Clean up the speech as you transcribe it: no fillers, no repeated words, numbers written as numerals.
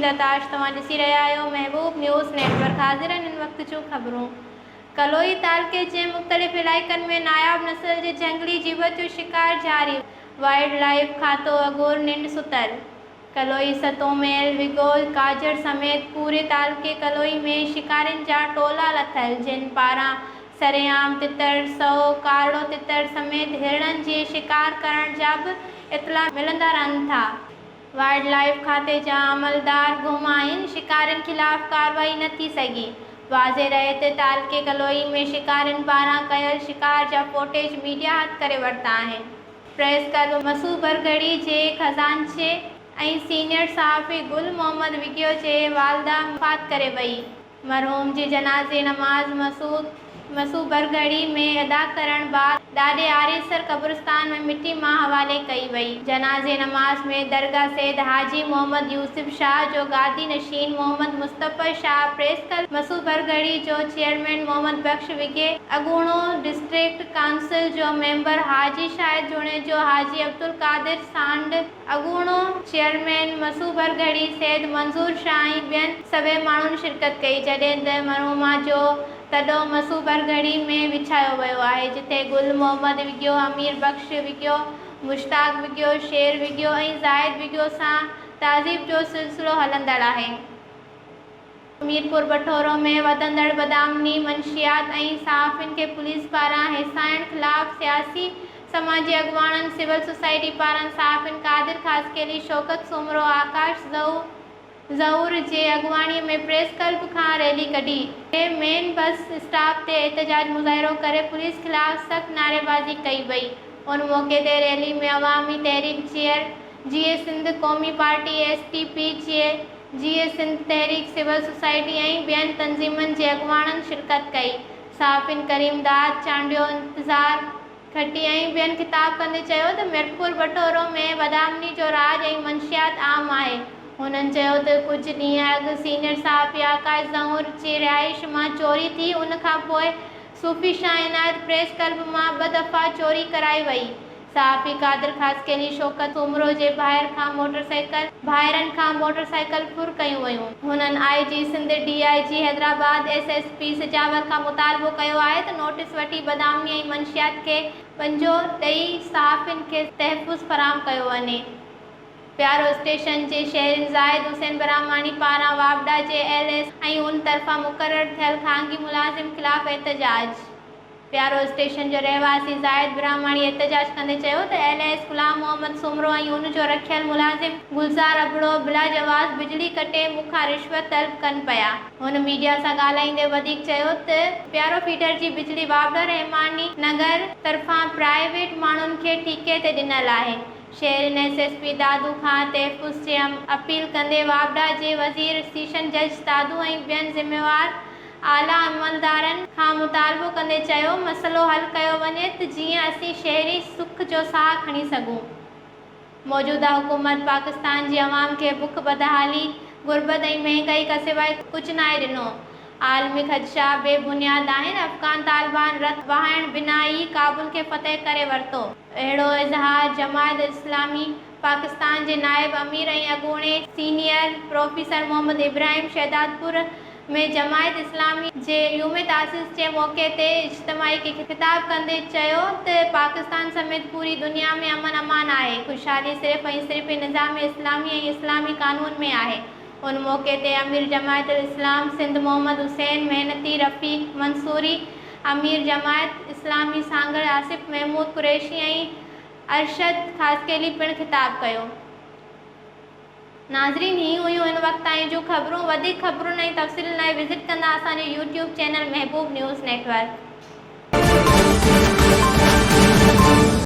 فهميده تاج توهان ڏسي رهيا آهيو محبوب نيوز نيٽ ورڪ حاضر آهن هن وقت جون خبرون ڪلوئي تعلقي جي مختلف علائقن ۾ ناياب نسل جي جهنگلي جيوت جو شڪار جاري وائلڊ لائيف کاتو اگهور ننڊ ستل ڪلوئي ستون ميل وڳو ڪاجهڙ سميت پوري تعلقي ڪلوئي ۾ شڪارين جا ٽولا لٿل جن پاران سرعام تتر، سئو، ڪارڙو تتر سميت هرڻن جي شڪار ڪرڻ جا به اطلاع ملندا رهن ٿا. وائلڊ لائيف کاتي جا عملدار گم آهن، شڪارين خلاف ڪارروائي نه ٿي سگهي. واضح رهي ته تعلقي ڪلوئي ۾ شڪارين پاران ڪيل شڪار جا فوٽيج ميڊيا هٿ ڪري ورتا آهن. پريس ڪلب مسعود ڀرڳڙي جي خزانچي ۽ سينيئر صحافي گل محمد وگهيو جي والده وفات ڪري وئي. مرحوم جي جنازي نماز مسعود مسو ڀرڳڙي ۾ ادا ڪرڻ بعد ڏاڏي آريسر قبرستان ۾ مٽي ماء حوالي ڪئي وئي. جنازي نماز ۾ درگاهه سيد حاجي محمد يوسف شاهه جو گادي نشين محمد مصطفي شاهه، پريس ڪلب مسو ڀرڳڙي جو چيئرمين محمد بخش وگهي، اڳوڻو ڊسٽرڪٽ ڪائونسل جو ميمبر حاجي شاهد جوڻيجو، حاجي عبدالقادر سانڊ، اڳوڻو چيئرمين مسو ڀرڳڙي، سيد منظور شاهه ۽ ٻين سوين ماڻهن شرڪت ڪئي، جڏهن ته مرحومه جو تڏو مسو ڀرڳڙي ۾ وڇايو ويو آهي، جتي گل محمد وگهيو، امير بخش وگهيو، مشتاق وگهيو، شير وگهيو ۽ زاهد وگهيو سان تعزيب جو سلسلو هلندڙ آهي. ميرپور بٺورو ۾ وڌندڙ بدامني، منشيات ۽ صحافين کي پوليس پاران هيسائڻ خلاف سياسي سماجي اڳواڻن، سول سوسائٽي پاران صحافين قادر خاصخيلي، شوڪت سومرو، آڪاش زئور جي اڳواڻي ۾ پريس ڪلب کان ريلي ڪڍي مين بس اسٽاپ تي احتجاج مظاهرو ڪري پوليس خلاف سخت نعريبازي ڪئي وئي ان موقعي تي ريلي ۾ عوامي تحريڪ چيئر جيئي سنڌ قومي پارٽي، ايس ٽي پي، چي جيئي سنڌ تحريڪ، سول سوسائٽي ۽ ٻين تنظيمن جي اڳواڻن شرڪت ڪئي. صحافين ڪريم داد چانڊيو، انتظار کٽي ۽ ٻين خطاب ڪندي چيو ته ميرپور بٺورو ۾ بدامني جو راڄ ۽ منشيات عام آهي. هنن چيو ته ڪجهه ڏينهن اڳ سينيئر صحافي آڪاش زئور جي رهائش مان چوري ٿي ان کانپوء صوفي شاهه عنايت پريس ڪلب مان ٻه دفعا چوري ڪرائي وئي. صحافي قادر خاصخيلي، شوڪت سومرو جي ڀائر کان موٽر سائيڪل ڀائرن کان موٽر سائيڪل ڦر ڪيون ويون. هنن I G Sindh, D I G Hyderabad, S S P Sujawal کان مطالبو ڪيو آهي ته نوٽيس وٺي بدامني ۽ منشيات کي ٻنجو ڏئي صحافين کي تحفظ فراهم ڪيو وڃي. پيارو اسٽيشن جي شهرين زاهد حسين برهماڻي پاران واپڊا جي ايل ايس ۽ ان طرفان مقرر ٿيل خانگي ملازم خلاف احتجاج. پيارو اسٽيشن جو رهواسي زاهد براهماڻي احتجاج ڪندي چيو ته ايل ايس غلام محمد سومرو ۽ ان جو رکيل ملازم گلزار ابڙو بلاجواز بجلي ڪٽي مون کان رشوت طلب ڪن پيا. هن ميڊيا سان ڳالهائيندي وڌيڪ چيو ته پيارو فيڊر جي بجلي واپڊا رحماني نگر طرفان پرائيويٽ ماڻهن کي ٺيڪي تي ڏنل آهي. شهرين ايس ايس پي دادو کان تحفظ جي اپيل ڪندي واپڊا جي وزير سيشن جج دادو ۽ ٻين ذميوار اعليٰ عملدارن کان مطالبو ڪندي چيو مسئلو حل ڪيو وڃي ته جيئن اسين شهري سک جو ساهه کڻي سگهون. موجوده حڪومت پاڪستان جي عوام کي بک بدحالي، غربت ۽ مهنگائي کان سواء ڪجهه ناهي ڏنو. عالمي خدشا بي بنياد آهن، افغان طالبان رت وهائڻ بنا ئي ڪابل کي فتح ڪري ورتو. اهڙو اظهار جماعت اسلامي پاڪستان جي نائب امير ۽ اڳوڻي سينيئر پروفيسر محمد ابراهيم شهدادپور ۾ جماعت اسلامي جي يوم تاسيس جي موقعي تي اجتماعي کي خطاب ڪندي چيو ته پاڪستان سميت پوري دنيا ۾ امن امان آهي، خوشحالي صرف ۽ صرف نظام اسلامي ۽ اسلامي قانون ۾ آهي. ان موقعي تي امير جماعت الاسلام سنڌ محمد حسين محنتي، رفيق منصوري، امير جماعت اسلامي سانگهڙ آصف محمود قريشي ۽ ارشد خاصخيلي پڻ خطاب ڪيو. ناظرين هي هيون هن وقت تائين جون خبرون وڌيڪ خبرن ۽ تفصيلن لاء وزٽ ڪندا اسان جو YouTube channel Mehboob news network.